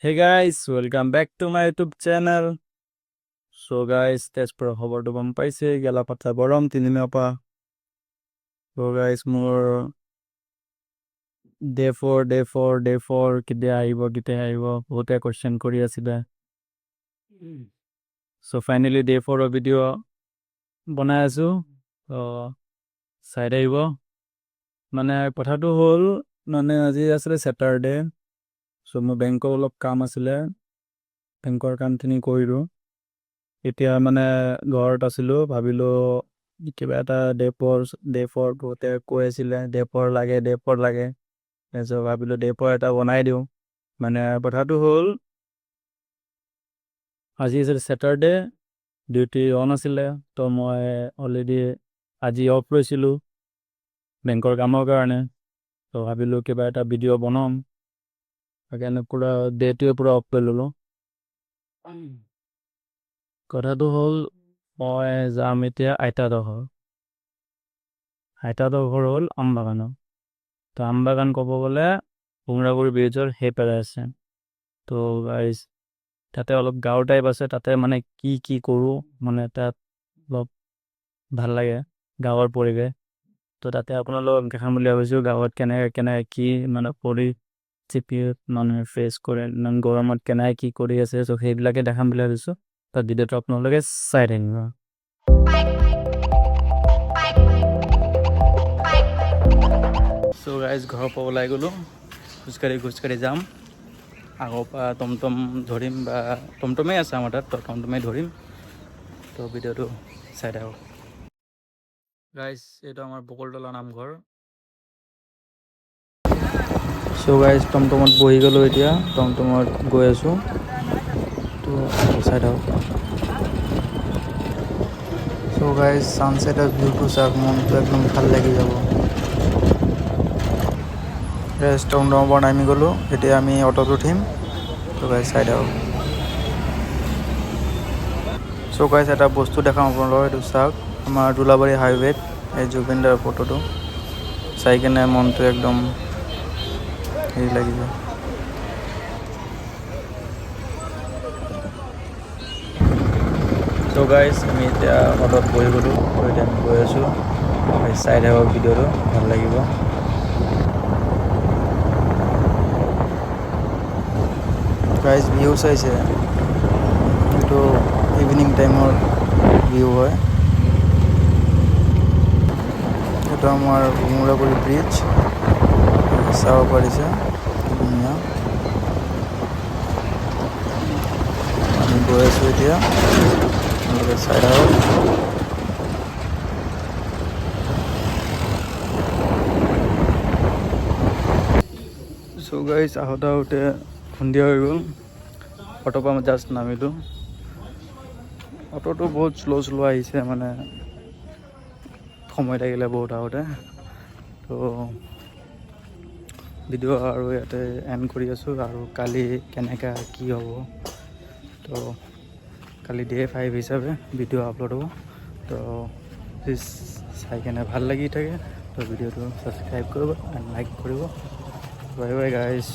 Hey guys, welcome back to my YouTube channel. So guys, তেজপুৰৰ খবৰটো গম পাইছে, গেলাপাতা গৰম 3 দিনৰ পৰা। So guys, মোৰ day 4, day 4, day 4 কেতিয়া আহিব, কেতিয়া আহিব, বহুতে কুৱেশ্যন কৰি আছিলে। চ' ফাইনেলি ডে 4ৰ ভিডিঅ' বনাই আছোঁ, ত' চাই থাকিব। মানে কথাটো হ'ল, মানে আজি আছিলে ছেটাৰডে। চ' মোৰ বেংকৰ অলপ কাম আছিলে, বেংকৰ কামখিনি কৰিলোঁ। এতিয়া মানে ঘৰত আছিলোঁ, ভাবিলোঁ কিবা এটা ডে 4, ডে 4 বহুতে কৈ আছিলে, ডে 4 লাগে, ডে 4 লাগে। তাৰপিছত ভাবিলোঁ ডে 4 এটা বনাই দিওঁ। মানে কথাটো হ'ল, আজি আছিলে ছেটাৰডে, ডিউটি অন আছিলে। ত' মই অলৰেডি আজি অফ লৈছিলোঁ বেংকৰ কামৰ কাৰণে। ত' ভাবিলোঁ কিবা এটা ভিডিঅ' বনাম, সেইকাৰণে পূৰা ডে'টোৱে পূৰা অফ লৈ ল'লোঁ। কথাটো হ'ল, মই যাম এতিয়া আইতাহঁতৰ ঘৰ। আইতাহঁতৰ ঘৰ হ'ল আমবাগানত। তো আমবাগান ক'ব গ'লে ভোমোৰাগুৰি ব্ৰিজৰ সেইপাৰে আছে। তো গাইজ, তাতে অলপ গাঁৱৰ টাইপ আছে। তাতে মানে কি কি কৰোঁ, মানে তাত অলপ ভাল লাগে গাঁৱৰ পৰিৱেশ। তো তাতে আপোনালোকক দেখাম বুলি ভাবিছোঁ, গাঁৱত কেনেকৈ কেনেকৈ কি মানে পৰিস্থিতি মানুহে ফেচ কৰে, ইমান গৰমত কেনেকৈ কি কৰি আছে। চ' সেইবিলাকে দেখাম বুলি ভাবিছোঁ। তাত ভিডিঅ'টো আপোনালোকে চাই থাকিব। চ' গাইজ, ঘৰৰ পৰা ওলাই গ'লোঁ। খোজকাঢ়ি খোজকাঢ়ি যাম। আগৰ পৰা টমটম ধৰিম বা টমটমেই আছে আমাৰ তাত, তো টমটমেই ধৰিম। তো ভিডিঅ'টো চাই থাকক। গাইজ, এইটো আমাৰ বকুলতলা নামঘৰ। চ' গাইজ, টমটমত বহি গ'লোঁ। এতিয়া টমটমত গৈ আছোঁ, তো চাই থাকক। চ' গাইজ, ছানছেটৰ ভিউটো চাওক, মনটো একদম ভাল লাগি যাব। গাইজ, টমটমৰ পৰা নামি গ'লোঁ। এতিয়া আমি অ'টোত উঠিম। তো গাইজ, চাই থাকক। চ' গাইজ, এটা বস্তু দেখাম আপোনালোকক। এইটো চাওক, আমাৰ দোলাবাৰী হাইৱেত এই জুবিনদাৰ ফটোটো চাই কেনে মনটো একদম হেৰি লাগি যায়। চ' গাইজ, আমি এতিয়া অ'টোত বহি গ'লোঁ। তো এতিয়া আমি গৈ আছোঁ। চাই থাকক ভিডিঅ'টো, ভাল লাগিব। গাইজ, ভিউ চাইছে, এইটো ইভিনিং টাইমৰ ভিউ হয়। এইটো আমাৰ ভোমোৰাগুৰি ব্ৰিজ, চাব পাৰিছে, কি ধুনীয়া। আমি গৈ আছোঁ এতিয়া, আপোনালোকে চাই থাকক। চ' গাইজ, আহোঁতে আহোঁতে সন্ধিয়া হৈ গ'ল। অ'টোৰ পৰা মই জাষ্ট নামিলোঁ। অ'টোটো বহুত শ্ল' শ্ল' আহিছে, মানে সময় লাগিলে বহুত আহোঁতে। তো ভিডিঅ' আৰু ইয়াতে এণ্ড কৰি আছোঁ। আৰু কালি কেনেকুৱা কি হ'ব, তো কালি ডে 5 হিচাপে ভিডিঅ' আপলোড হ'ব। তো প্লিজ, চাই কেনে ভাল লাগি থাকে তো ভিডিঅ'টো ছাবস্ক্ৰাইব কৰিব এণ্ড লাইক কৰিব। Bye bye guys.